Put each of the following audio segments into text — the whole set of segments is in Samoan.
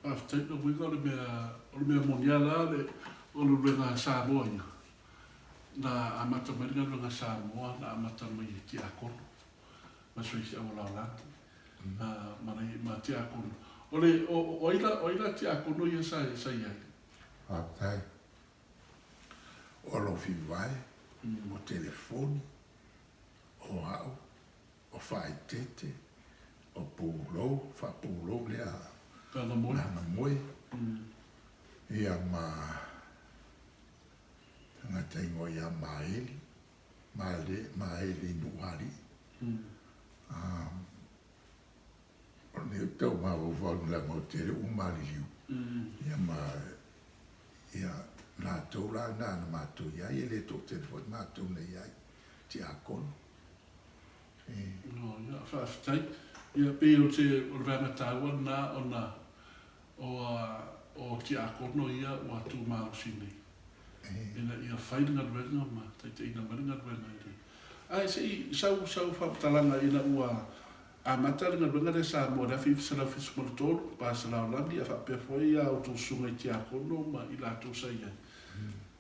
Faafetai lou uiga o le mea o le mea moni a la le o le uluega a Samoa ia na amata mai le galuega a Samoa na amata mai e Tiakono ma Suiseau o Laolagi ma le ma Tiakono. O le o o ai la o ai la Tiakono ia sa sa i ai? Faafetai. O alofi vae, o telefoni, o au, o Faaeteete, o Pulou, Faapulou lea Lagamoe, ia ma tagata igoa ia Maeli, Maeli Nuualii. O lenei ou te tau mafaufau i leaga ou te le ua maliliu, ia ma ia latou la na na matou i ai, e le toatele foi matou na i ai, tiakono. No, ia, faafetai. Ia, pei o te, o le vaega taua lena ona o, o tiakono ia ua tumalosi nei ina ia fai le galuega ma taitaiina mai le galuega i le. Ae se i sau sau faamatalaga ina ua amata le galuega lea Samoa i le 1973, Pastor Laolagi a faapea foi a outou susuga i tiakono ma i latou sa i ai.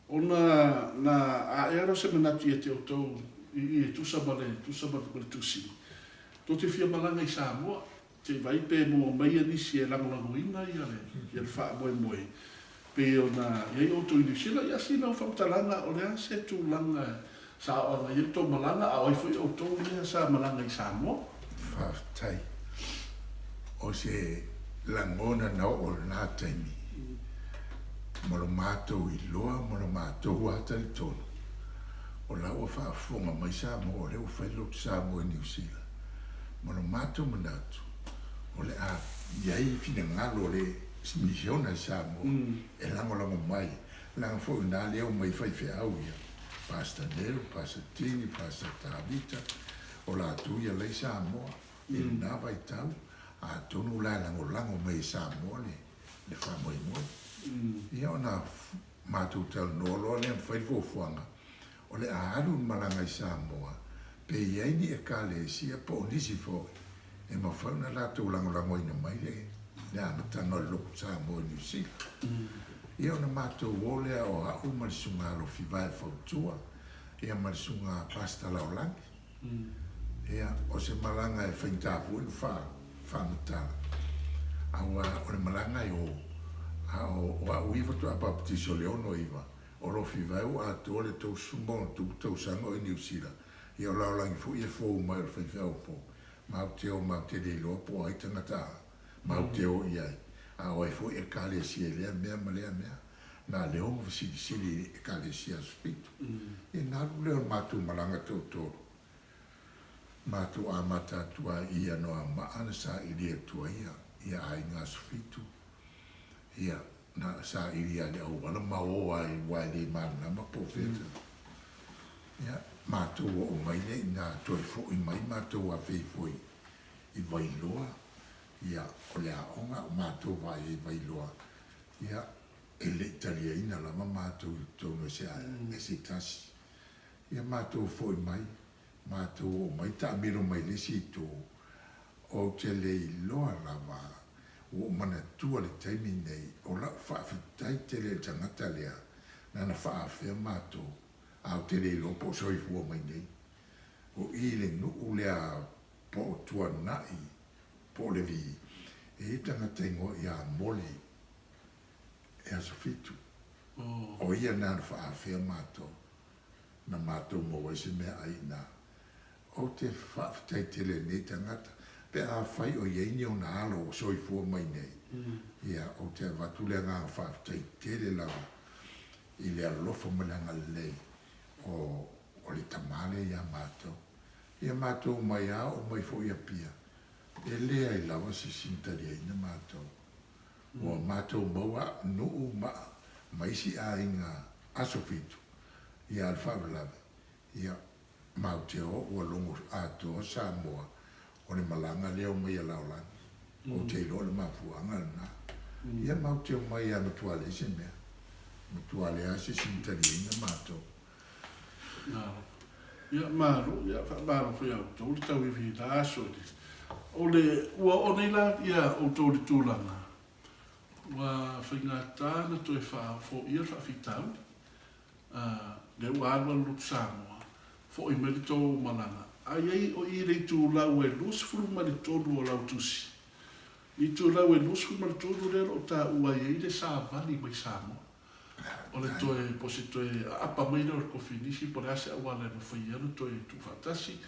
Ona na aea lea o se manatu ia te outou i i e tusa ma le tusa ma le tusi, tou te fia malaga i Samoa, se i vaai pe maua mai ia nisi e lagolagoina ia le ia le faamoemoe pei ona i ai outou i Niu Sila. Ia sina au faamatalaga o le a se tulaga sa aoaga ai outou malaga, a o ai foi outou lea sa malaga i Samoa? Faafetai. O se lagona na oo i lena taimi, mo lo matou iloa ma lo matou lava talitonu, o la ua faafofoga mai Samoa o lea ua fai le Lotu Samoa i Niu Sila. Ma lo matou manatu, o le a i ai finagalo o le Misiona i Samoa e lagolago mai, leaga foi o ina lea omai faifeau ia, Pastor Nelu, Pastor Tini, Pastor Tavita, o latou ia la i Samoa i lena vaitau, atonu la e lagolago mai e Samoa le le faamoemoe. Ia ona matou talanoa loa lea ma fai le fuafuaga, o le a alu le malaga i Samoa, pe i ai ni Ekalesia po o nisi foi e mafai ona latou lagolagoina mai le le amataga o le Lotu Samoa i Niu Sila. Ia ona matou o lea o a'u ma le Susuga Alofi Vae Fautua, ia ma le Susuga Pastor Laolagi. Ia, o se malaga e faigata foi ona faamatala, aua o le malaga e o, a o a'u ia faatoa baptiso i le 69, o Alofi Vae ua atoa le 30+ tausaga o i Niu Sila, ia o Laolagi foi e fou mai o le faifeau fou. Matou te o matou te le iloa po o ai tagata matou te o i ai, a o ai foi Ekalesia i lea mea ma lea mea. Na leo ma fesilisili i Ekalesia Aso Fitu. Ia na alu lea o le matou malaga toatolu. Matou amata atu ai i Anoamaa na saili atu ai ia aiga Aso Fitu. Ia na saili lava i le auala ma o lava aua e le malamalama po o fea. Ia matou oo mai lea i ina toe foi mai matou afei foi i Vailoa. Ia o le aoga o matou vaai ai i Vailoa. Ia e le i taliaina lava matou i totonu e se e se tasi. Ia matou foi mai, matou oo mai taamilo mai le isi itu, ou te le iloa lava, ua ou manatua le taimi nei, o lau faafetai tele i le tagata lea nana faaafea matou, a ou te le iloa po o soifua mai nei. O i i le nuu lea po o Tuanai po o Levi, e i ai tagata igoa ia Mole e Aso Fitu. O ia na na faaafea matou, na matou maua ai se meaai i ina. Ou te faafetai tele i lenei tagata, pe afai o i ai ni ona alo o soifua mai nei, ia, ou te avatu le agaga faafetai tele lava i le alofa ma le agalelei o, o le tama lea ia matou. Ia matou mai a oo mai foi i Apia, e leai lava se isi na taliaina matou. Ua matou maua nuu ma ma isi aiga aso fitu, ia a le faalavelave, ia matou te o ua logo atoa Samoa o le malaga lea omai a Laolagi. Ou te iloa o le mafuaaga lena. Ia matou te omai a matua leai se mea, matua leai lava se isi na taliaina matou. Ia malo, ia faamalo foi ia outou le tauivi i la aso. O le, ua oo nei la ia outou i le tulaga. Ua faigata ona toe faafoia le faafitauli. A, lea ua alu alu Lotu Samoa, foi mai le tou malaga, a i ai o i i le itulau e 23 o lau tusi, le itulau e 23 lea o lo o taua ai ai le savali mai Samoa. O le toe, po o se toe aapa mai lea o le kofinisi po o le a se auala e mafai ai ona toe tuufaatasi.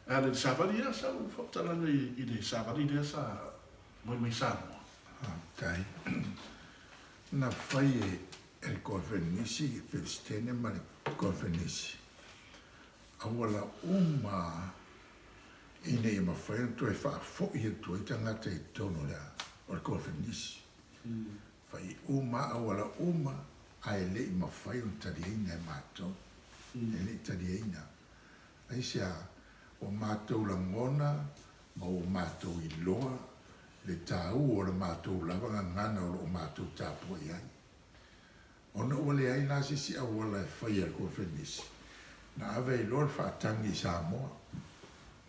E ala i le savali ia, sau faamatalaga i le savali lea sa aumai mai Samoa. Faafetai. Na fai e le Kofinisi, le Peresetene ma le Kofinisi auala uma ina ia mafai ona toe faafoi atu ai tagata i totonu o le Kofinisi. Fai uma auala uma ae le i mafai ona taliaina e matou. E le i taliaina. Aisea? Ua matou lagona ma ua matou iloa le taua o le matou lava gagana o lo o matou tapuai ai. Ona ua leai la se isi auala e faia e le Kofenisi, na ave ai loa le faatagi i Samoa.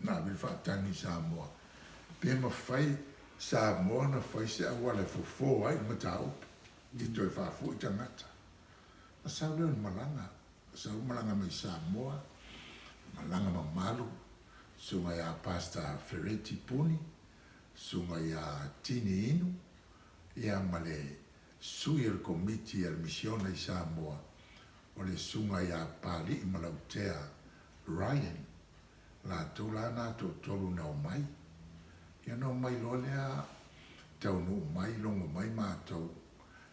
Na ave le faatagi i Samoa, pe mafai Samoa ona fai se auala e fofo ai le mataupu i toe faafoi tagata. Na sau lea o le malaga, sau malaga mai Samoa, malaga mamalu, susuga ia Pastor Fereti Puni, susuga ia Tini Inu, ia ma le sui o le Komiti a le Misiona i Samoa, o le Susuga ia Palii Malautea Ryan, latou la na toatolu na omai. Ia ona omai loa lea taunuu mai, logo mai matou,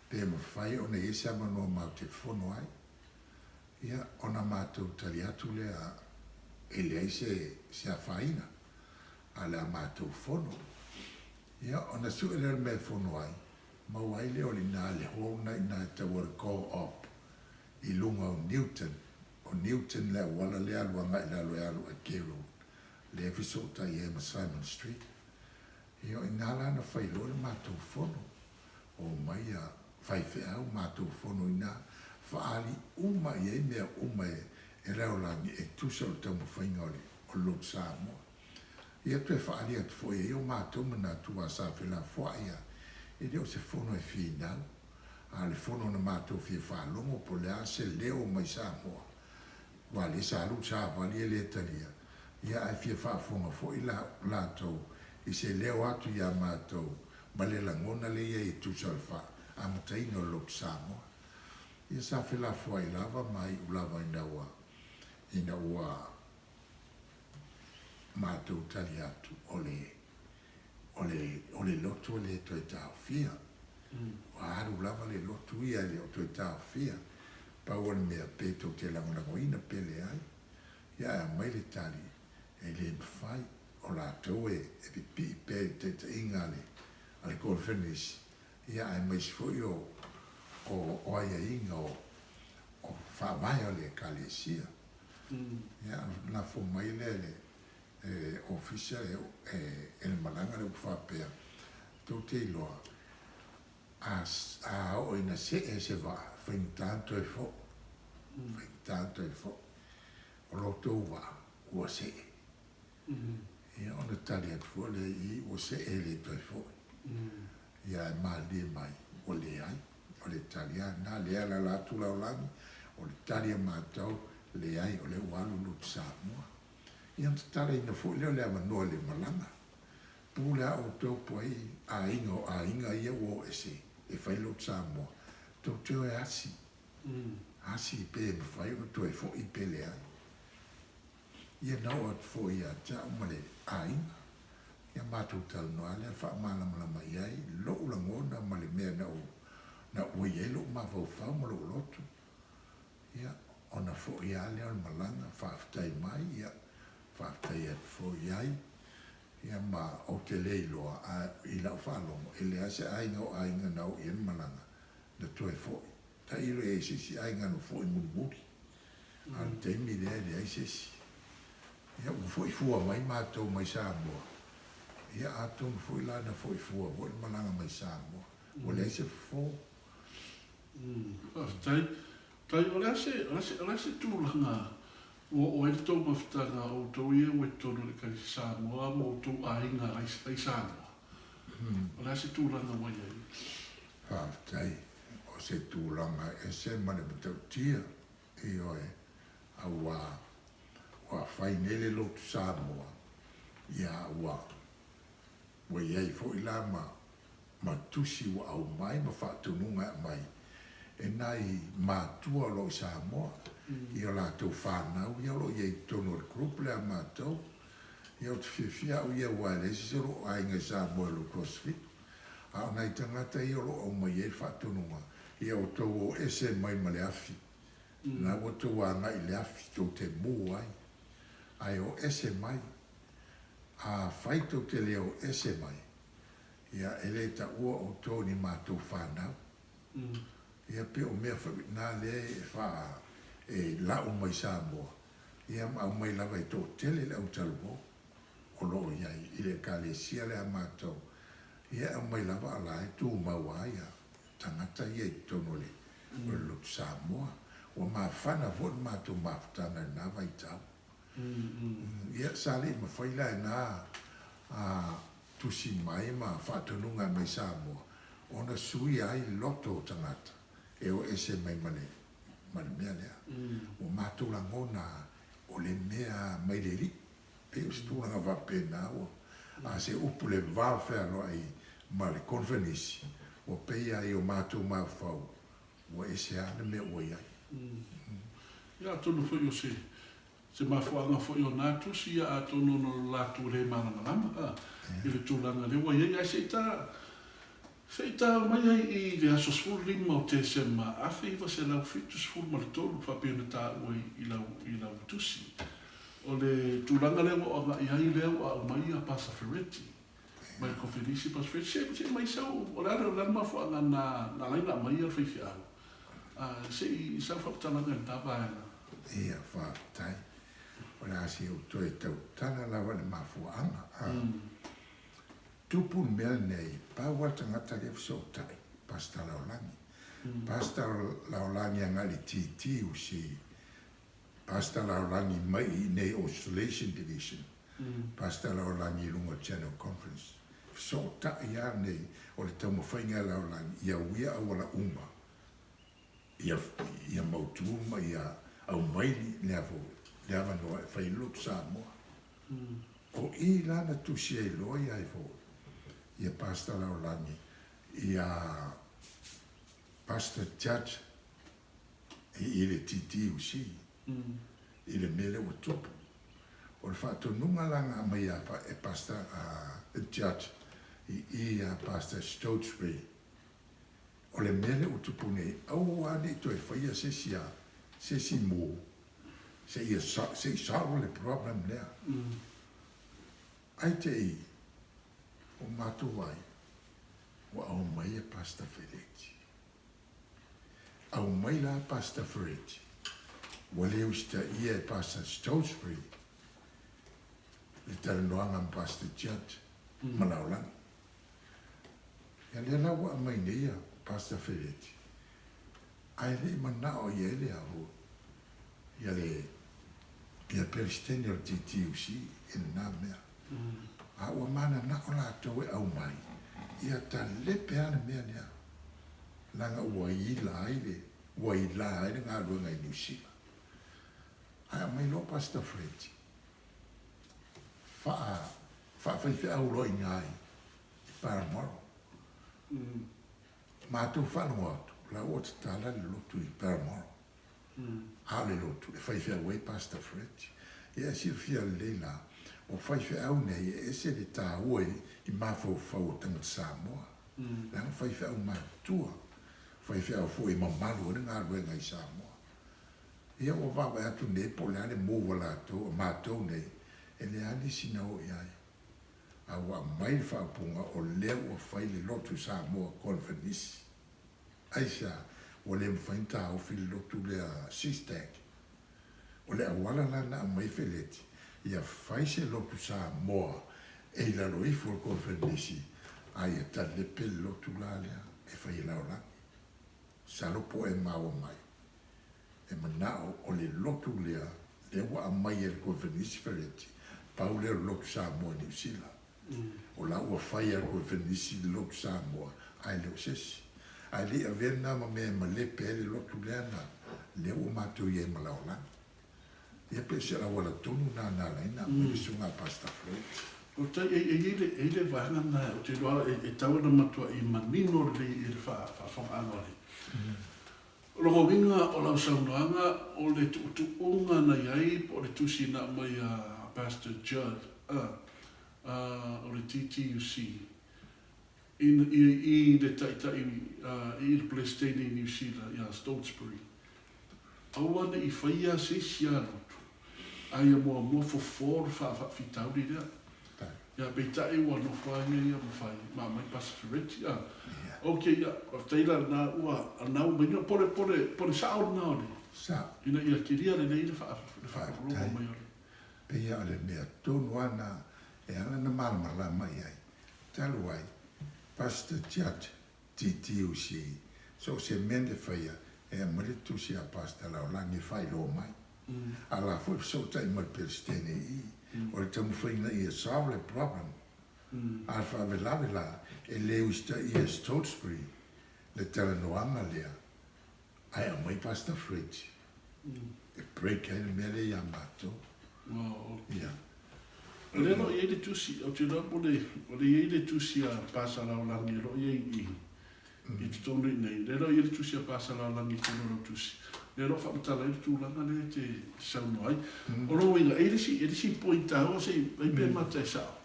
pe mafai ona i ai se avanoa matou te fono ai. Ia ona matou tali atu lea e leai se se afaina, a o le a matou fono. Ia ona sue lea o le mea e fono ai, maua ai lea o le ina le hall na ina e tau o le Co-op i luga o Newton. O Newton le auala lea alu agai lalo e alu i Gay Road, lea e fesootai ai ma Simon Street. Ia o ina la na fai loa le matou fono. Omai a faifeau matou fono ina, faaali uma i ai mea uma e lalolagi e tusa o le taumafaiga o le Lotu Samoa. Ia toe faaali atu foi i ai o matou manatu aua sa felafoai a e le o se fono e finau, a o le fono na matou fia faalogo po o le a se leo mai Samoa aua lea sa alu le savali e le talia, ia ae fia faafofoga foi latou i se leo atu ia matou ma le lagona lea i ai e tusa o le amataina o le Lotu Samoa. Ia sa felafoai lava ma iu lava ina ua ina ua matou tali atu o le o le o le lotu e le toe taofia. Ua alu lava le lotu ia e le o toe taofia. Pau o le mea pe tou te lagolagoina pe leai. Ia ae aumai le tali e le mafai o latou e e pipii pea i le taitaiga a le a le Conference ia aemaise foi o o o aiaiga o o faavae o le Ekalesia. Ia, lafo mai lea i le ofisa e le malaga le upu faapea, tou te iloa, a, a oo ina see se vaa, faigata ona toe foi. Faigata ona toe foi. O lo outou vaa, ua see. Ia, ona tali atu foi lea i i, ua see e le toe foi. Ia, ae malilie mai, ua leai. O le tali lava lena, lea e alaala atu Laolagi, o le tali a matou, leai, o lea ua alu Lotu Samoa. Ia ona tatalaina foi lea o le avanoa i le malaga. Pule a outou po ai aiga o aiga ia ua o ese e fai Lotu Samoa, tou te o e asi, asi pe mafai ona toe foi pe leai. Ia na oo atu foi ia te au ma le aiga, ia matou talanoa lea faamalamalama i ai lou lagona ma le mea na ou na ua i ai lou mafaufau ma lou loto. Ia ona foi lava lea o le malaga, faafetai mai, ia faafetai atu foi i ai. Ia ma ou te le iloa, a i lau faalogo, e leai se aiga o aiga na oo i ai le malaga na toe foi. Tailo i ai se isi aiga na foi mulimuli. A o le taimi lea e leai se isi. Ia ua foi fua mai matou mai Samoa. Ia atonu foi la na foi fua foi le malaga mai Samoa. Ua leai se fofo. Faafetai. Tai, o le a se, o le a se, o le a se tulaga ua oo ai le tou mafutaga o outou ia ua i totonu o le Ekalesia Samoa ma outou aiga ai Samoa? O le a se tulaga ua i ai? Faafetai. se tulaga e ese ma le matautia, ioe, auā ua fai nei le Lotu Samoa, ia ua ua i ai foi la ma ma tusi ua aumai ma faatonuga e aumai e nai matua o lo o i Samoa i o latou fanau ia o lo o i ai i totonu o le group lea a matou. Ia ou te fiafia au ia aua e leai se isi o lou aiga i Samoa e lotu aso fitu. A o nai tagata ia o lo o aumai ai le faatonuga, ia outou o ese mai ma le afi. La ua outou agai i le afi tou te mu ai, ae o ese mai. Afai tou te le o ese mai, ia e le taua outou ni matou fanau. Ia pei o mea foi na lea e faa e lau mai Samoa, ia ma aumai lava e toatele le au talavou o lo o i ai i le Ekalesia lea a matou, ia e aumai lava a la e tumau lava ia tagata ia i totonu o le Lotu Samoa. Ua mafana foi le matou mafutaga i lena vaitau. Ia, sa le i mafai la e na tusi mai ma faatonuga mai Samoa ona suia ai loto o tagata e o ese mai ma le ma le mea lea. Ua matou lagona o le mea mai le Alii. Pei o se tulaga faapena ua a se upu le va fealoai ma le Konefanisi, ua pei lava i o matou mafaufau Ua ese lava le mea ua i ai. Ia atonu foi o se se mafuaaga foi o na tusi ia atonu ona o lo latou le malamalama a i le tulaga lea ua i ai. Ae se i ta se i ta mai ai i le aso 15 o Tesema 1973 faapea ona taua i lau i lau tusi. O le tulaga lea ua o agai ai lea ua aumai ia Pasa Fereti. Mai le Kofelisi Pasifiki, se se i mai sau, o le a le mafuaaga na na ala ai ona aumaia le faifeau? Se i sau faamatalaga i lena vaega. Ia, faafetai. O le a se ou toe tautala lava i le mafuaaga. Tupu le mea lenei, pau lava le tagata lea e fesootai, Pastor Laolagi. Pastor Laolagi agai i le TTUC, Pastor Laolagi mai i inei Australasian Division, Pastor Laolagi i luga o le General Conference. Fesootai lava nei o le taumafaiga e Laolagi ia uia auala uma ia ia mautu ma ia aumai le le avanoa e fai ai le Lotu Samoa. O i la na tusi ai loa ia ai foi ia Pastor Laolagi ia Pastor Judge i le TTUC i le mea lea ua tupu. O le faatonuga la na aumai e Pastor Judge i i ia Pastor Stotesbury, o le mea lea ua tupu nei, aua ne i toe faia se isi se isi move seia se i solve le problem lea. Ai te i o matou ai ua aumai e Pastor Feleti. Aumai la Pastor Fred, ua le usitaia e Pastor Stolsbury le talanoaga ma Pastor Judd ma Laolagi. Ia lea la ua aumai nei a Pastor Feleti, ae le i manao i ai le aho ia le ia Peresetene o le TTUC i lena mea. A ua mananao latou e aumai, ia talepe lava le mea lea. Leaga ua ila ai le, ua ila ai le galuega i Niu Sila. Ae aumai loa Pastor Fred, faa, faafaifeau loa i ina i Balmoral. Matou faalogo atu, la ua tatala le lotu i Balmoral. A o le lotu e faifeau ai Pastor Fred. Ia e silafia lelei la, o faifeau nei e ese le taua i mafaufau o tagata Samoa. Leaga faifeau matutua, faifeau foi e mamalu ai le galuega i Samoa. Ia ua vaavaai atu nei po o le a le move a latou, a matou nei, e leai nisi na o i ai. A ua aumai le faaupuga o lea ua fai le lotu Samoa Conference. Aisea? Ua le mafai ona taofi le lotu lea Sea-Stack. O le auala la na aumai Feleti, ia fai se lotu Samoa e i lalo ifo o le Koneferenisi, a ia talepe le lotu la lea e fai e Laolagi. Masalo po o e maua mai, e manao o le lotu lea, lea ua aumai e le Koneferenisi Feleti, pau lea o le lotu Samoa i Niu Sila. O la ua fai e le Koneferenisi le lotu Samoa, ae le o se isi. Ae le i avea lena ma mea e malepe ai le lotu lea na lea ua matou i ai ma Laolagi. Ia pe o se auala tonu lena na ala ai ona aumai le susuga a Pastor Fred. Faafetai, e i ai le, e i ai le vaega lena ou te iloa e tatau ona matuai manino lelei i le faafofogaaga o le O lona uiga o lau saunoaga o le tuutuuga na i ai po o le tusi na aumai a Pastor Judd a o le TTUC i i le taitai i le Peresetene i Niu Sila ia Stoltzbury, aua ne i faia se isi a lotu, a ia muamua fofo le faafitauli lea. Ia, peitai ua nofo lava ia ia ma fai ma aumai Pastor Ferretti a. Ok, ia, faafetai la lena ua, lena ua manino, po o le, po o le, po o le sao lena o le, Sao. ina ia kilia lelei le faa, le faalogologo Faafetai. mai o le. Pei o le mea tonu lava lena e ala ona malamalama i ai. Talu ai, Pastor Judd TTUC, so o se mea na faia, e aumai le tusi a Pastor Laolagi e faailoa mai. A la foi fesootai ma le Peresetene i i, o le taumafaiga ia solve le problem. A o le faalavelave la, e le usitaia e Stotesbury le talanoaga lea, ae aumai Pastor Fred e break ai le mea lea ia matou. Ia. O lea o lo o i ai le tusi, ou te iloa po o le i ai le tusi a Pasa Laolagi o lo o i ai i i totonu i inei. O lea o lo o i ai le tusi a Pasa Laolagi i totonu o lau tusi. O lea o lo o faamatala ai le tulaga lea e te saunoa ai. O lona uiga, e i ai le isi, e i ai le isi point taua se i vaai pe mata e sao.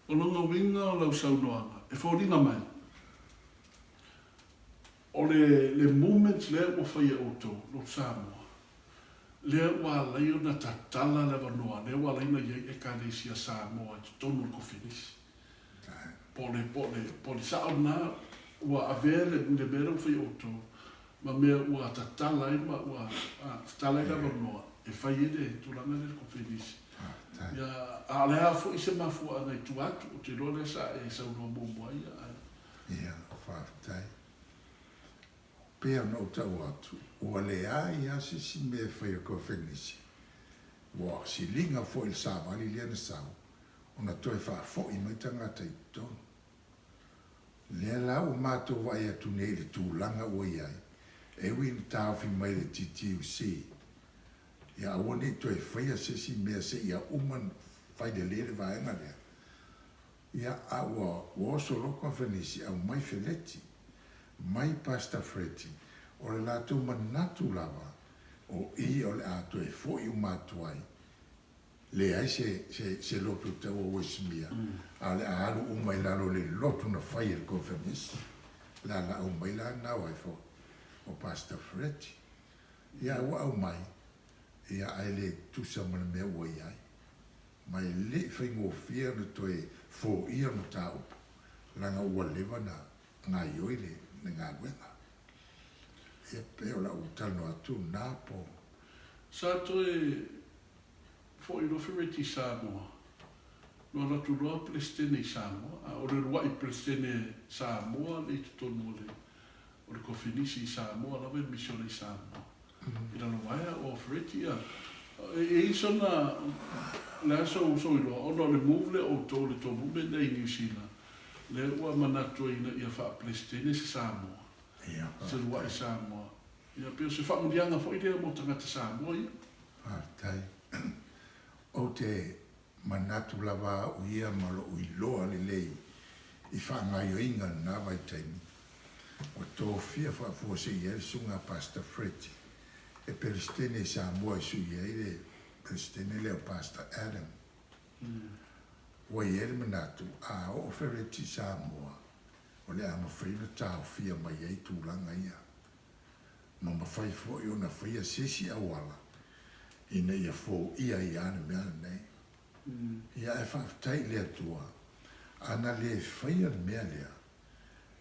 O lona uiga o lau saunoaga, e foliga mai, o le, le movement lea ua fai e outou, Lotu Samoa, lea ua ala ai ona tatala le avanoa, lea ua ala ai ona i ai Ekalesia Samoa i totonu o le Kofinisi. Po o le, po o le, po o le sao lena, ua avea le, le mea lea ua fai e outou ma mea ua tatala ai ma ua tatala ai le avanoa e fai ai le tulaga lea i le Kofinisi. Ia, a o le a foi se mafuaaga i tua atu, ou te iloa lea sa e saunoa muamua ai, ae. Ia, faafetai. Pei ona ou tau atu, ua leai lava se isi mea e fai e le Kofinisi. Ua siliga foi le savali lea na sau, ona toe faafoi mai tagata i totonu. Lea la ua matou vaai atu nei i le tulaga ua i ai, e ui ina taofi mai le TTUC, ia aua ne i toe faia se isi mea seia uma ona fai lelei le vaega lea. Ia, a ua ua oso loa Konfenisi, aumai Feleti, mai Pastor Freti, o le latou manatu lava, o i o le a toe foi uma atu ai, leai se, se, se lotu e taua Westmere, a o le a alu uma i lalo o le lotu na fai e le Konfenisi. Le a la aumai la na o ai foi, o Pastor Freti. Ia, ua aumai, ia, ae le tusa ma le mea ua i ai. Ma e le i faigofie ona toe foia le mataupu, leaga ua leva ona gaoioi le galuega. Ia, pei o lau talanoa atu lena po. Sa toe foi loa Fereti i Samoa, na alu atu loa Peresetene i Samoa, a o le uluai Peresetene Samoa lea i totonu o le o le Kofinisi i Samoa lava e misiona i Samoa. I Lalovaea o Fereti ia, e i ai sona, o le a sou sou iloa, ona o le move lea o outou le tou movement lea i Niu Sila, lea ua manatu ai ina ia faa-Peresetene se Samoa, se uluai Samoa. Ia pei o se faamuliaga foi lea mo tagata Samoa ia. Faafetai. Ou te manatu lava au ia ma lou iloa lelei i faagaoioiga i lena vaitaimi, ua tofia faafuasei ai le susuga a Pastor Fred e Peresetene i Samoa e sui ai le Peresetene lea o Pastor Adam. Ua i ai le manatu, a oo Fereti i Samoa, o le a mafai ona taofia mai ai tulaga ia, ma mafai foi ona faia se isi auala ina ia foia ai lava le mea lenei. Ia ae faafetai i le Atua, a na le faia le mea lea,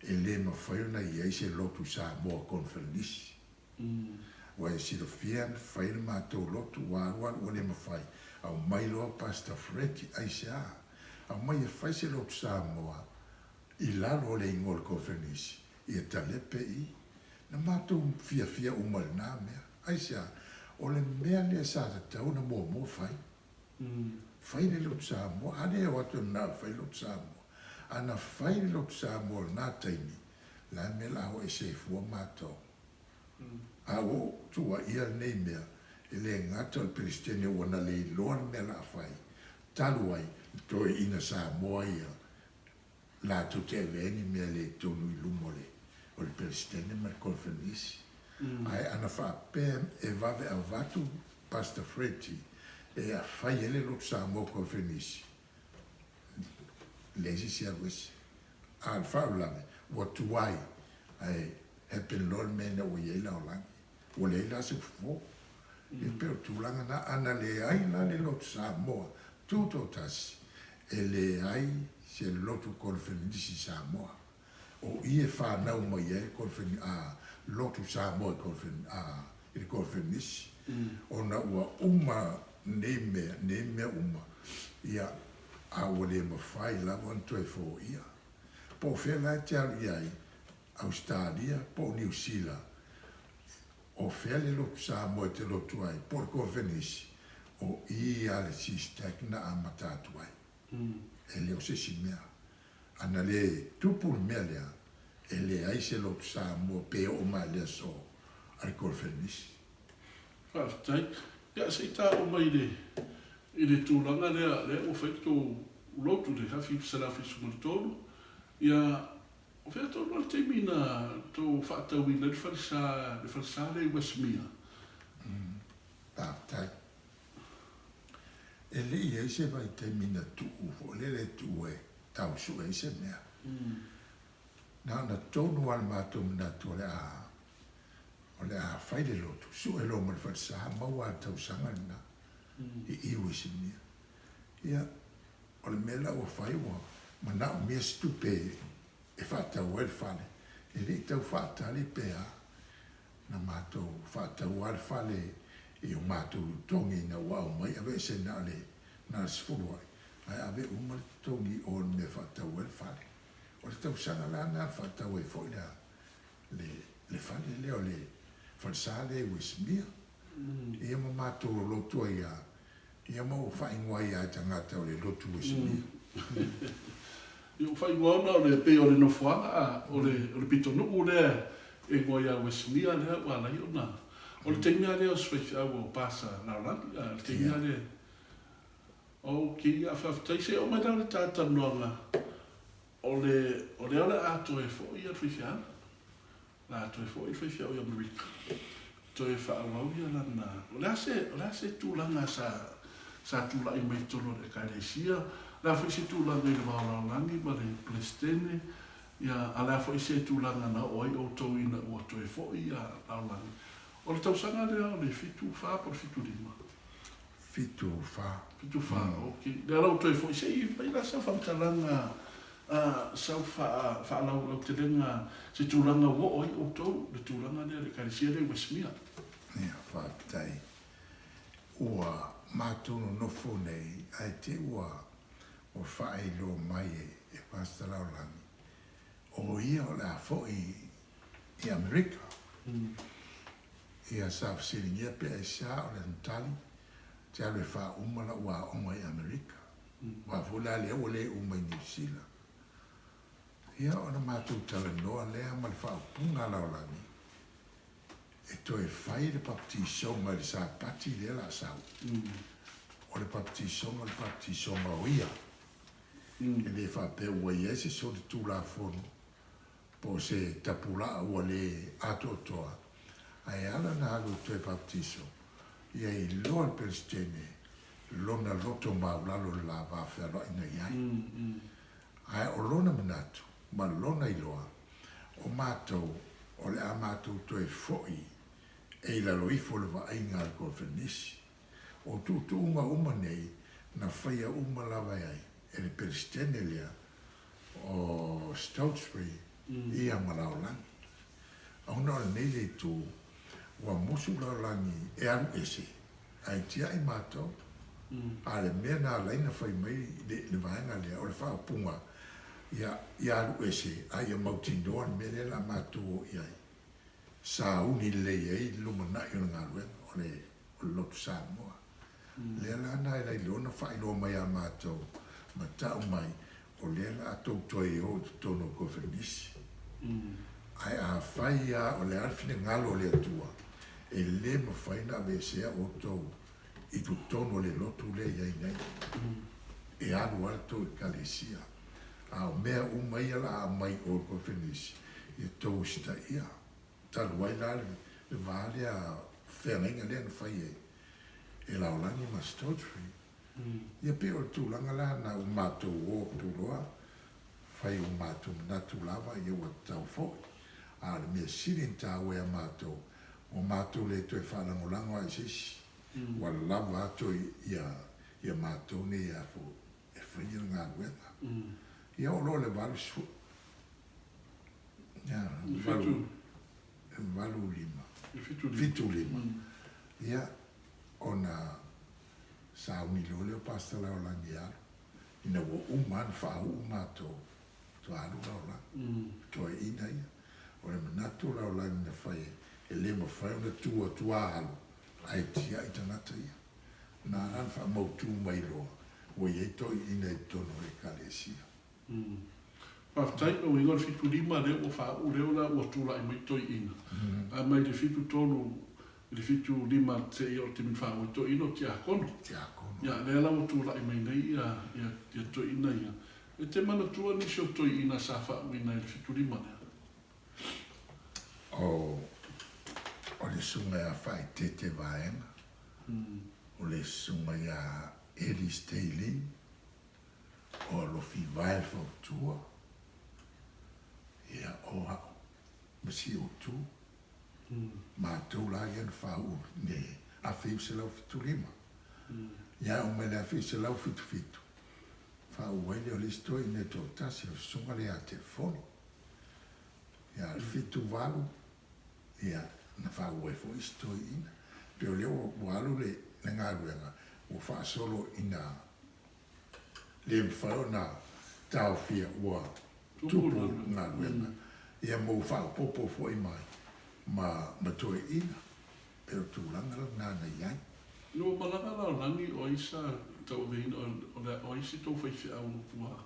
e le mafai ona i ai se lotu Samoa Koneferenisi. Ua e silafia na fai le matou lotu, ua alu alu ua le mafai, aumai loa Pastor Fred, aisea? Aumai e fai se lotu Samoa i lalo o le igoa o le Koneferenisi, ia talepe i. Na matou fiafia uma i lena mea. Aisea? O le mea lea sa tatau ona muamua fai. Fai le lotu Samoa. A lea e o atu e manao e fai le lotu Samoa. A na fai le lotu Samoa i lena taimi, Le a le mea o le a o ese ai fua matou? A ua ou tuuaia lenei mea, e le gata o le Peresetene ua na le iloa le mea o le a fai, talu ai le toeaina Samoa ia latou te avea ai ni mea le tonu i luma o le o le Peresetene ma le Koneferenisi. Ae ana faapea e vave avatu Pastor Freddie e fai ai le Lotu Samoa Koneferenisi, leai se isi alu ese. A o le faalavelave, ua tuai, ae happen loa le mea ina ua i ai lalolagi. Ua leai la se fofo. E pei o le tulaga lena. Ana leai la le Lotu Samoa tutoatasi, e leai se lotu koneferenisi i Samoa. O i e fanau mai ai le Lotu Samoa i le koneferenisi, ona ua uma nei mea, nei mea uma, ia, a ua le mafai lava ona toe foia. Po o fea la e te alu i ai, Ausetalia po o Niu Sila, o fea le lotu Samoa e te lotu ai, po o le Koneferenisi, o i a le SEASTAC na amata atu ai. E le o se isi mea. Ana le tupu le mea lea, e leai se lotu Samoa pe oo mai i le aso a le Koneferenisi. Faafetai. Ia, se i taua mai i le, i le tulaga lea, lea ua fai le tou lotu i le 1973, ia, O fea tonu lava le taimi na tou faatauina ai le falesa, le falesa lea i Westmere? Faafetai. E le i i ai se vaitaimi na tuu foi lele e tuu e tau sue ai se mea. Na ona tonu lava le matou manatu o le a, o le a fai le lotu, sue loa ma le falesa, maua lava le tausaga lena i i Westmere. Ia, O le mea la ua fai ua manaomia se tupe e faatau ai le fale, e le i tau faatali pe a. Na matou faatau lava le fale i o matou totogi ina ua aumai aveese na o le na o le 10 ai, ae ave uma le totogi i o i le mea e faatau ai le fale. O le tausaga la lena na faatau ai foi le le le fale lea o le falesa lea i Westmere. Ia ma matou lolotu ai lava Ia ma ua faaigoa ai lava e tagata o le lotu Uesimia. Ia ua faaigoa ona o le pei o le nofoaga a o le o le pitonuu lea e igoa ia Uesimia lea ua ala ai ona o le taimi lava lea o se faifeau o Pasa Lalolagi a o le taimi lava lea Ok ia faafetai se i oo mai la le talatalanoaga o le o lea o le a toe foi ia le faifeau. La toe foi le faifeau i Amerika, toe faaauau ia lana. O le a se, o le a se tulaga sa, sa tulai mai i totonu o le Ekalesia? O le a foi se tulaga i le va o Lalolagi ma le Peresetene? Ia, a le a foi se tulaga na oo ai outou ina ua toe foi ia Lalolagi? O le tausaga lea o le 74 po o le 75? 74. 74, ok. Lea la ua toe foi, se i fai la sau faamatalaga sau faalaulautelega se tulaga ua oo ai outou le tulaga lea le Ekalesia lea i Westmere. Ia, faafetai. Ua matou nonofo nei ae te ua ua faailoa mai e Pastor Laolagi, o ia o le a foi i Amerika. Ia, sa fesiligia pe aisea o le tali, te alu e faauma lau aoga i Amerika. Aua foi la lea ua le uma i Niu Sila. Ia, ona matou talanoa lea ma le faaupuga a Laolagi, e toe fai le papatisoga i le Sapati lea o le a sau. O le papatisoga o le papatisoga o ia. E le faapea ua i ai se solitulafono po o se tapulaa ua le atoatoa, ae ala ona alu e toe papatiso, ia iloa le Peresetene lona loto maulalo i le la va fealoai na i ai. Ae o lona manatu ma lona iloa, o matou, o le a matou toe foi e i lalo ifo o le vaaiga a le Koneferenisi. O tuutuuga uma nei, na faia uma lava e ai e le Peresetene lea o Stotesbury ia ma Laolagi. Ona o lenei le itu, ua musu Laolagi e alu ese, ae tiai matou. A o le mea na ala ai na fai mai le vaega lea, o le faaupuga, ia, ia alu ese, a ia mautinoa le mea lea o le a matou o i ai. Sauni lelei ai le lumanai o le galuega, o le o le Lotu Samoa. Lea la na e lailoa na faailoa mai ia matou ma tau mai, o lea la a tou toe o i totonu o Koneferenisi. Ae afai lava o le a le finagalo o le Atua, e le mafai ona aveesea outou i totonu o le lotu lea e i ai nei. E alu lava le tou Ekalesia. A o mea uma ia o le a aumai i o i le Konferenisi, ia outou usitaia. Talu ai la le va lea feagaiga lea na fai e e Laolagi ma Stodfrey. Ia pei o le tulaga la na ua matou o atu loa fai ua matou manatu lava ia ua tatau foi. A o le mea sili ona taua ia matou, ua matou le toe faalagolago lava i se isi. Ua lava atu ia ia matou nei a e faia le galuega. Ia oo loa i le 80, ia, 8, 8, 5, 7, 5, ia, ona sauni loa lea o Pastor Laolagi e alu, ina ua uma lava ona faauu matou, faatoa alu Laolagi, toeaiina ia. O le manatu o Laolagi na fai e le mafai ona tu atu a alu ae tiai tagata ia. Na ala ona faamautu mai loa ua i ai toeaiina i totonu o le Ekalesia. Faafetai, o uiga o le 75 lea ua faauu lea la ua tulai mai toeaiina. Ae mai le 73 i le 75 seia oo i le taimi na faauu ai toeaiina o tiakono. Tiakono. Ia, lea la ua tulai mai nei ia, ia, ia toeaiina ia. E te manatua nisi o toeaiina sa faauuina i le 75 lea? O, o le susuga ia Faaeteete Vaega, o le susuga ia Eddie Staley, o Alofi Vae Fautua, ia, o au ma si ou tu, matou la ia na faauu i le 1975. Ia oo mai i le 1977, faauu ai lea o le isi toeaina e toatasi, o le susuga lea ia Telefoni. Ia, 78, ia, na faauu ai foi isi toeaiina. Pei o lea ua alu le galuega, ua faasolo ina le mafai ona taofia, ua tupu le galuega, ia ma ua faaopoopo foi ma ma toeaiina. Pei o le tulaga lena na i ai. Ina ua malaga lalolagi o ai sa tauaveina o ai se tou faifeau ua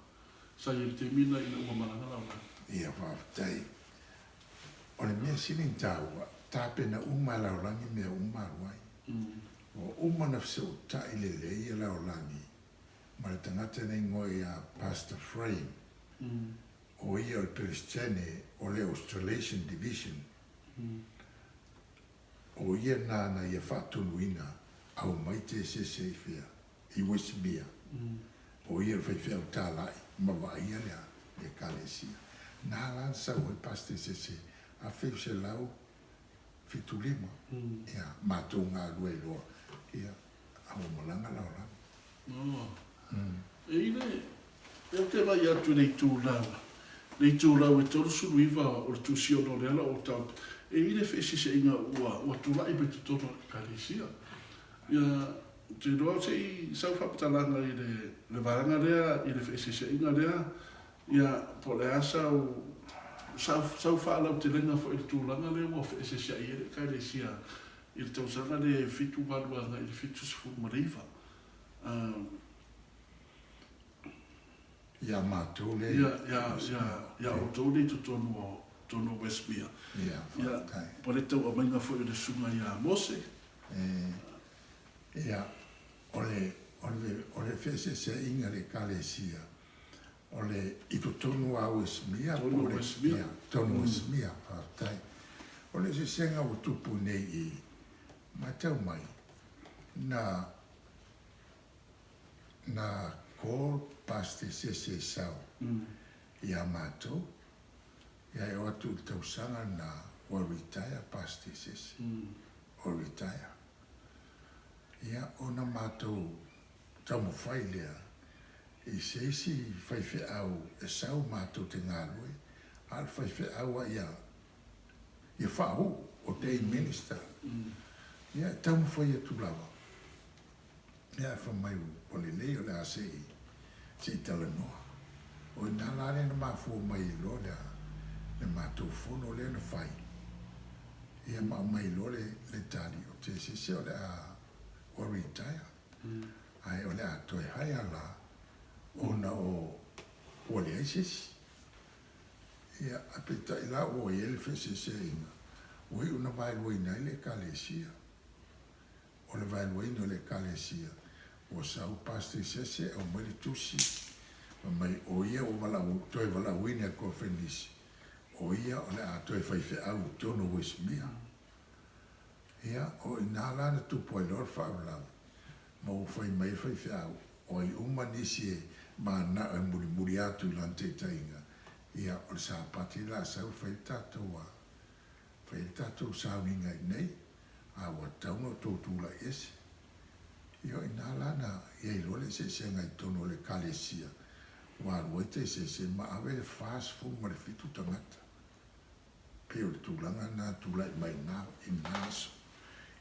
Sa i ai le taimi lena ina ua malaga lalolagi. Ia, faafetai. O le mea sili ona taua, tapena uma e lalolagi mea uma alu ai. Ua uma ona fesootai lelei lalolagi ma le tagata na igoa ia Pastor Frame, o ia o le Peresetene o le Australasian Division. O ia lena na ia faatonuina aumai tesese i fea? I Westmere, o ia le faifeau talai ma vaaia le Ekalesia. Na la na sau ai Pastor Sese 1975, ia, matou galue ai loa, ia, a ua malaga lalolagi. E i le, ou te vaai atu i le itulau, le itulau e 39 o le Tusi ono o le ala o tau, e i le feeseeseaiga ua tulai mai totonu o le Ekalesia. Ia, ou te iloa se i sau faamatalaga i le le vaega lea, i le feeseeseaiga lea, ia, po o le a sau, sau, sau faalautelega foi i le tulaga lea ua feeseeseai ai le Ekalesia i le tausaga lea e 78 agai i le 79. Ia matou lea i. Ia, ia, ia, ia outou lea i totonu o, totonu o Westmere. Ia, faafetai. Ia, po o le tauaumaiga foi o le Susuga ia Mose. Ia, o le, o le, o le feeseeseaiga i le Ekalesia, o le, i totonu lava o Westmere, po o le. Westmere. Ia, totonu o Westmere, faafetai. O le eseesega ua tupu nei i i, matau mai, na, na call Pastor Sese Sau ia matou, ia e oo atu i le tausaga lena ua retire Pastor Sese, ua retire. Ia ona matou taumafai lea i se isi faifeau e sau matou te galue, a o le faifeau a ia ia faauu, ordained minister. Ia e taumafai atu lava. Ia ae fai mai ua lelei o le a se i se i talanoa. O i ina la lea na mafua mai ai loa le le matou fono lea na fai, ia ma aumai loa le le tali o te sese o le a ua retire. Ae o le a toe hire la ona o ua leai se isi. Ia, ae peitai la ua i ai le feeseeseaiga, ua iu ina vaeluaina ai le Ekalesia. O le vaeluaina o le Ekalesia, ua sau Pastor i sese aumai le tusi, fai mai o ia ua valaau, toe valaauina e Kofenisi, o ia o le a toe faifeau i totonu o Uesimia. Ia, o i ina la na tupu ai loa le faalavelave, ma ua fai mai ai le faifeau, o ai uma nisi e mananao e mulimuli atu i lana taitaiga, ia, o le Sapati le a sau e fai le tatou, fai ai le tatou sauniga i inei, a ua tatau ona outou tulai ese. Ia, o i ina la na i ai loa le eseesega i totonu o le Ekalesia, ua alu ai taeseese ma ave le 47 tagata. Pei o le tulaga lena na tulai mai i lena aso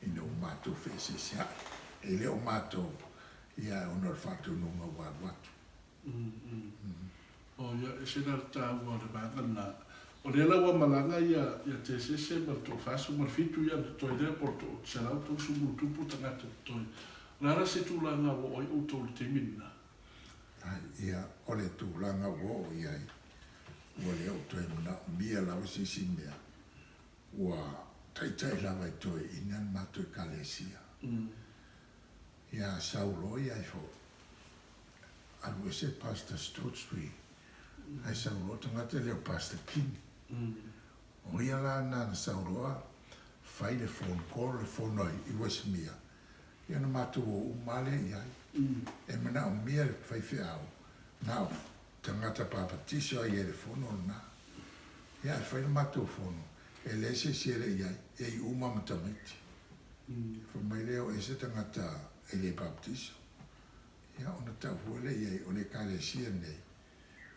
ina ua matou feeseeseai. E le o matou, ia ae ona o le faatonuga ua alu atu. Oh ia, ese la le taua o le vaega lena. O lea la ua malaga ia ia Tesese ma le 47 ia na totoe lea po o le 130+ tagata totoe. O le a la se tulaga ua oo ai outou i le taimi lena? Ai, ia, o le tulaga ua oo i ai, ua le o toe manaomia lava se isi mea, ua taitai lava e toeaiina le matou Ekalesia. Ia, sau loa ia ifo, alu ese Pastor Stotesbury, ae sau loa tagata lea o Pastor King. O ia la lena na sau loa fai le phone call, le fono ai i Westmere, Ia ona matou o uma lava lea i ai. E manaomia le faifeau, na o tagata papatiso a i ai i le fono lena. Ia ae fai le matou fono, e leai se isi e le i ai, e i uma ma tamaiti. Fai mai lea o ese tagata e le papatiso. Ia ona tau fua lea i ai, o le Ekalesia lenei,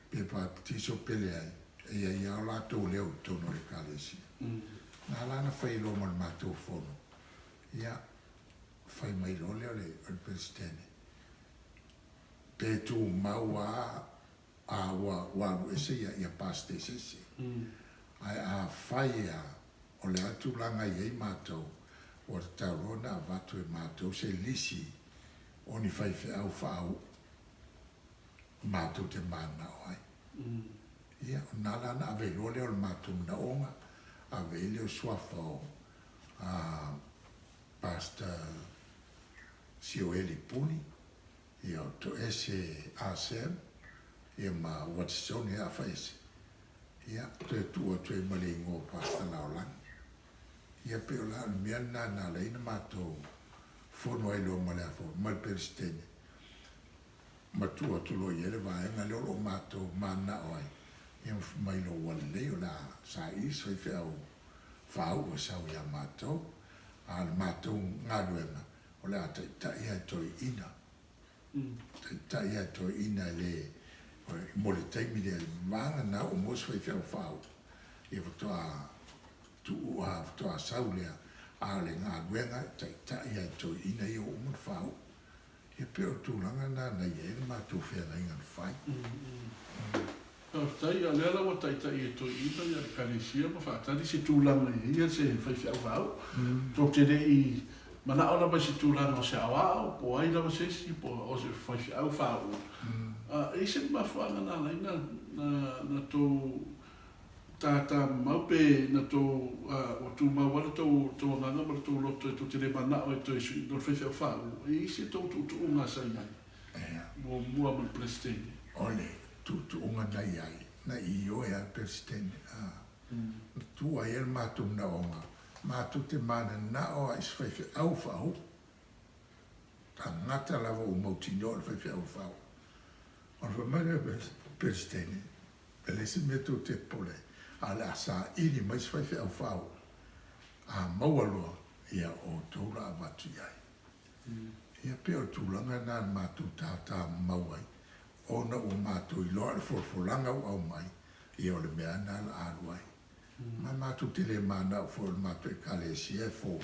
pe papatiso pe leai, e i ai lava o latou leo i totonu o le Ekalesia. Na ala ona fai loa ma le matou fono, ia, fai mai loa lea o le Peresetene, pe tumau lava a ua ua alu ese ia ia Pastor i se isi. Ae afai a o le a tulaga e i ai matou, ua tatau loa ona avatu e matou se lisi o ni faifeau faauu matou te mananao ai. Ia, o lena la na ave loa lea o le matou manaoga, ave ai lea o suafa o Pastor Sioeli Puni, ia o Toese Ah Sam, ia ma Watisone Afaese, ia toe tuu atu ai ma le igoa o Pastor Laolagi. Ia pei o la o le mea lena na ala ai ona matou fono ai loa ma le afa ma le Peresetene ma tuu atu loa i ai le vaega lea o lo o matou mananao ai, ia ma fai mai loa ua lelei o le a saili se faifeau faauu e sau ia matou, a o le matou galuega, o le a taitai lava e toeaiina, taitai lava e toeaiina e le, mo le taimi lea, vagana ua maua se faifeau faauu, ia faatoa tuu, a faatoa sau lea, a o le galuega e taitai lava e toeaiina ia ua uma ona faauu. Ia pei o le tulaga lena na i ai le matou feagaiga na fai. Faafetai, a o lea la ua taitai e toeaina ia Ekalesia ma faatali se tulaga i ai ia se faifeau vaau. Tou te le i manao lava i se tulaga o se aoao po o ai lava se isi po o se faifeau faauu. A e i ai se mafuaaga na ala ai na na tou tātā mamao pe na tou ua tumau lava le tou tou agaga ma le tou loto e tou te le manao e toe sui no le faifeau faauu. E i ai se tou tuutuuga sa i ai muamua ma le Peresetene? O le tuutuuga na i ai, na ioe lava le Peresetene, a. Na tuu ai le matou manaoga, matou te mananao lava i se faifeau faauu. Tagata lava ua mautinoa o le faifeau e faauu. Ona fai mai lea o le Peresetene, E leai se mea tou te popole ai, a o le a saili mai se faifeau faauu, a maua loa, ia o outou la avatu i ai. Ia pei o le tulaga lena na matou tātā mamau ai, ona ua matou iloa le folafolaga ua aumai, ia o le mea lava lena o le a alu ai. Ma matou te le manao foi o le matou Ekalesia e fou,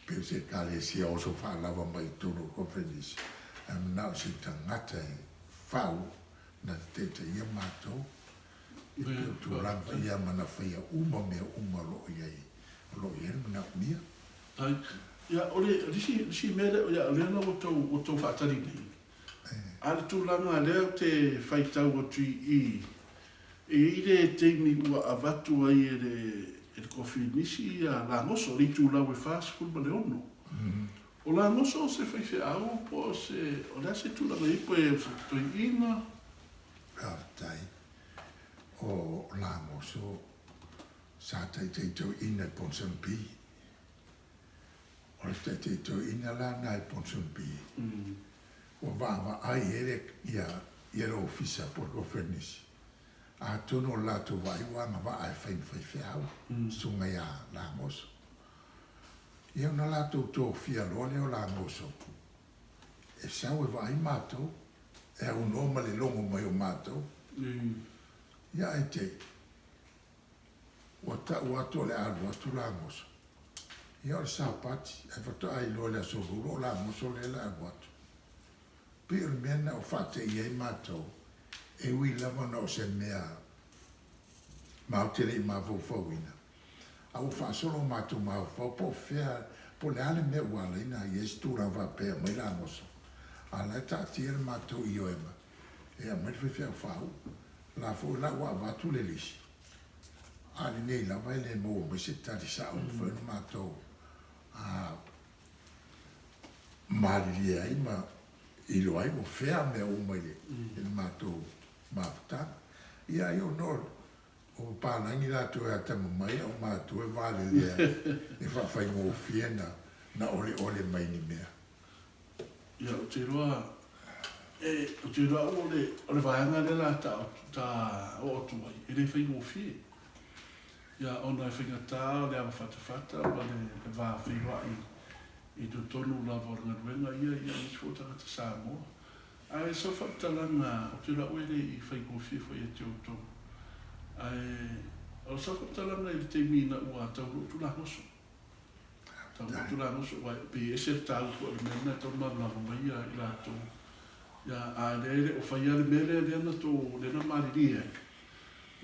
pei o se Ekalesia oso faalava mai i totonu o le Konferenisi, ae manao se tagata e faauu na te taitaia matou i pei o tulaga ia ma na faia uma mea uma o lo o i ai, o lo o i ai le manaomia. Ai, ia, o le isi, isi mea lea, ia, o lea la ua tou, ua tou faatali nei, a o le tulaga lea ou te faitau atu i i, E i ai le taimi ua avatu ai e le e le Kofinisi ia Lagoso, le itulau e 46. O Lagoso o se faifeau po o se, o le a se tulaga e i ai po o se toeaina? Faafetai. O Lagoso sa taitai toeaina i Ponsonby. O le taitai toeaina la na i Ponsonby, ua vaavaai i ai le, ia, ia le ofisa po o le Kofinisi. Atonu o le latou vaai ua agavaa e fai ma faifeau, susuga ia Lagoso. Ia ona latou tofia loa lea o Lagoso e sau e vaai matou, e aunoa ma le logo mai o matou. Ia ae te i, ua tau atu o le a alu atu Lagoso. Ia o le Sapati, ae faatoa iloa i le Aso Lulu o Lagoso lea o le a alu atu. Pei o le mea lena ua faateia ai matou, e ui lava ona o se mea matou te le i mafaufauina, a ua faasolo o matou mafaufau po o fea, po o le a le mea ua ala ai ona i ai se tulaga faapea e aumai Lagoso, a o la e taatia le matou ioega e aumai le faifeau faauu. O la foi la ua avatu le lisi, a o lenei lava e le maua mai se tali sao e mafai ona matou malilie ai ma iloa ai ua fea mea uma i le matou mafutaga. Ia ai ona o papalagi latou e atamamai a o matou e valelea e faafaigofie na oleole mai ni mea. Ia, ou te iloa, e, ou te iloa au o le, o le vaega lea la ta, ta oo atu ai, e le faigofie. Ia, ona e faigata o le ava fatafata ma le, le va feiloai i totonu lava o le galuega ia, ia aemaise foi o tagata Samoa. Ae sau faamatalaga, ou te iloa au e le i faigofie foi ia te outou. Ae o sau faamatalaga i le taimi ina ua taunuu atu Lagoso. Taunuu atu Lagoso, aua e pei e ese le taua foi o le mea lena e tatau ona malamalama mai ia i latou. Ia, a lea e le o faia le mea lea, lea na tou, lea na malilie ai,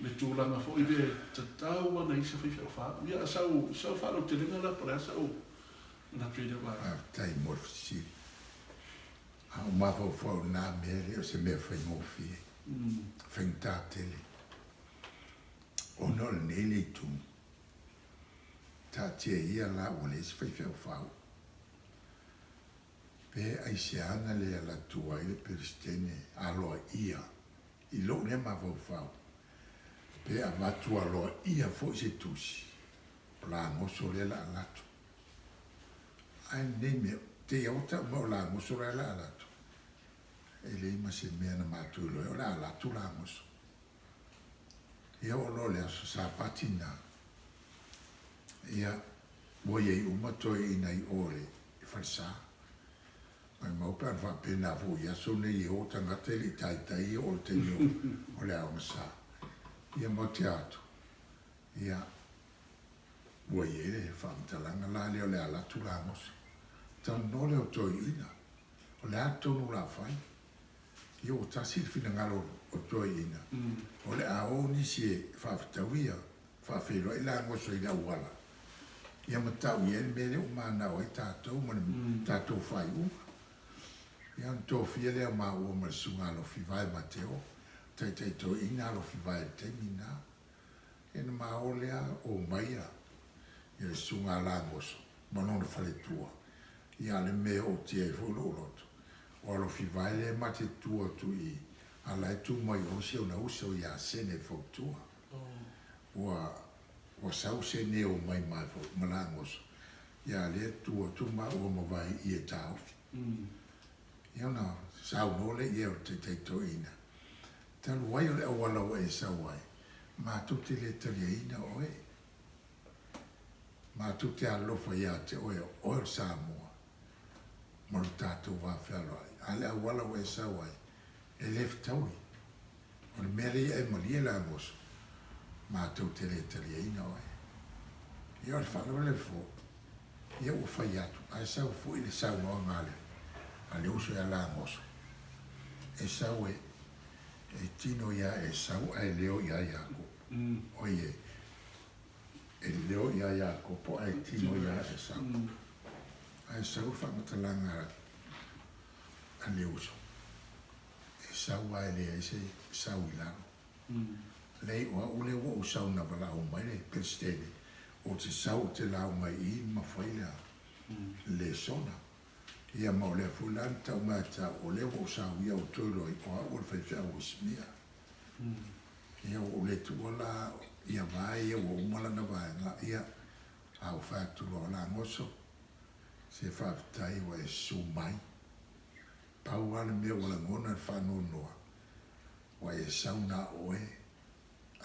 le tulaga foi lea e tatau lava ona i ai se faifeau faauu. Ia, sau, sau faalautelega la po o le a sau manatu i lea vaega. Faafetai mo le fesili. A ou mafaufau i lena mea, e le o se mea faigofie, faigata tele, ona o lenei le itu. Taatia ia la ua leai se faifeau faauu. Pe aisea na le alu atu ai le Peresetene aloaia i lou lea mafaufau, pe avatu aloaia foi se tusi, o Lagoso lea la alu atu. Ae lenei mea, te i ua tau mai o Lagoso la la alu atu, e leai ma se mea na matou iloa ai o le a alu atu Lagoso. Ia oo loa i le aso Sapati lena, ia ua i ai uma toeaiina i o i le falesa. Maumau pe ana faapena foi i aso nei e o tagata e le i taitai e oo i le taimi o le aogasa. Ia matou te atu, ia ua i ai le faamatalaga la lea o le ala atu Lagoso. Talanoa lea o toeaiina, o le a tonu o le a fai? Ia ua tasi le finagalo o toeaiina, o le a o nisi e faafetaui ia faafeiloai Lagoso i le auala, ia ma tau i ai le mea lea ua manao ai tatou ma le tatou faaiuga. Ia ona tofia lea o maua ma le Susuga Alofivae Mateo, taitai toeaina Alofivae i le taimi lena. Ia ona ma o lea omai ia le Susuga a Lagoso ma lona faletua. Ia a o le mea e ootia ai foi lou loto, o Alofivae lea ma te tu atu i i, a o la e tu mai o si ona uso ia Sene Fautua. Ua ua sau Sene omai ma ma Lagoso, ia a lea tu atu maua ma vae i e taofi. Ia ona saunoa lea i ai o le taitai toeaina, Talu ai o le auala ua e sau ai, matou te le taliaina oe. Matou te alofa ia te oe, o oe o le Samoa ma lo tatou va fealoai. A o le auala ua e sau ai, e le fetaui. O le mea lea ia e malie Lagoso, matou te le taliaina oe. Ia o le faalavelave foi, ia ua fai atu, ae sau foi le saunoaga a le, a le uso ia Lagoso, e sau e, e tino ia Esau ae leo ia Iakopo. Oi e, e leo ia Iakopo ae tino ia Esau. Ae sau le faamatalaga a le uso, e sau ae leai se sau i lalo. Leai, o au lea ua ou sau na valaau mai le Peresetene, ou te sau ou te lauga i i ma fai le lesona. Ia ma o lea foi la na tau mai ia te au, o lea ua ou sau ia ua toe iloa ai, o au o le faifeau Uesimea. Ia ua ou le tuua la ia vae ia ua uma lana vaega, ia, a ou fai atu loa, Lagosō, se faafetai ua e susu mai. Pau lava le mea ua lagona i le faanoanoa, ua e sau na o oe,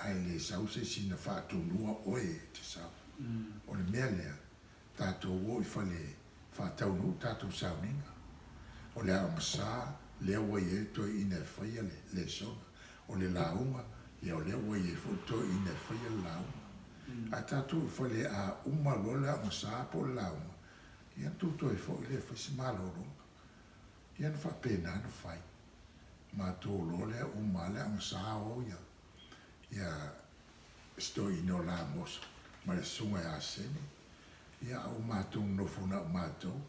ae le sau se isi na faatonua oe e te sau. O le mea lea, tatou o i fale e faataunuu tatou sauniga. O le aogasa lea ua i ai le toeaina e faia le lesona. O le lauga, ia o lea ua i ai foi le toeaina e faia le lauga. Ae tatou o i fale a uma loa le aogasa po o le lauga, ia ona tou toe foi lea e fai se malologa. Ia na faapena ona fai. Matou o loa lea uma lava le aogasa o ia ia si toeaina o Lagos ma le susuga ia Sene, ia a ua matou nonofo na o matou.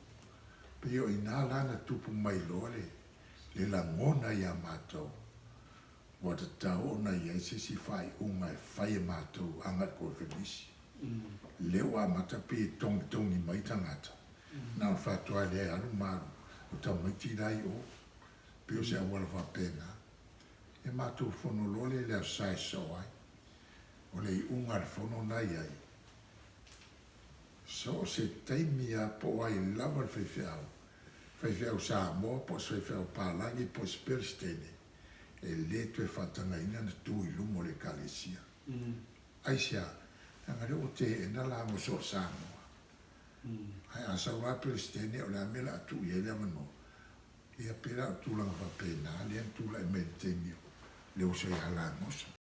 Pei o i ina la na tupu mai loa le, le lagona ia matou, ua tatau ona i ai se isi faaiuga e fai e matou agai i le koneferenisi. Lea ua amata pei e togitogi mai tagata, na ona fai atu lava lea e alu ma alu, o tamaiti la e i o. Pei o se auala faapena. Ia matou fono loa lea i le Aso Sa e sosoo ai. O le iuga a le fono na i ai, so o se taimi lava po o ai lava le faifeau, faifeau Samoa po o se faifeau palagi po o se Peresetene, e le toe faatagaina ona tu i luma o le Ekalesia. Aisea? Leaga o lea ua teena lagosoo Samoa. Ae a sau loa le Peresetene, o le a le mea o le a tuu i ai le avanoa? Ia pei la o tulaga faapena lea na tulai mai i le taimi o le uso ia Lagosō.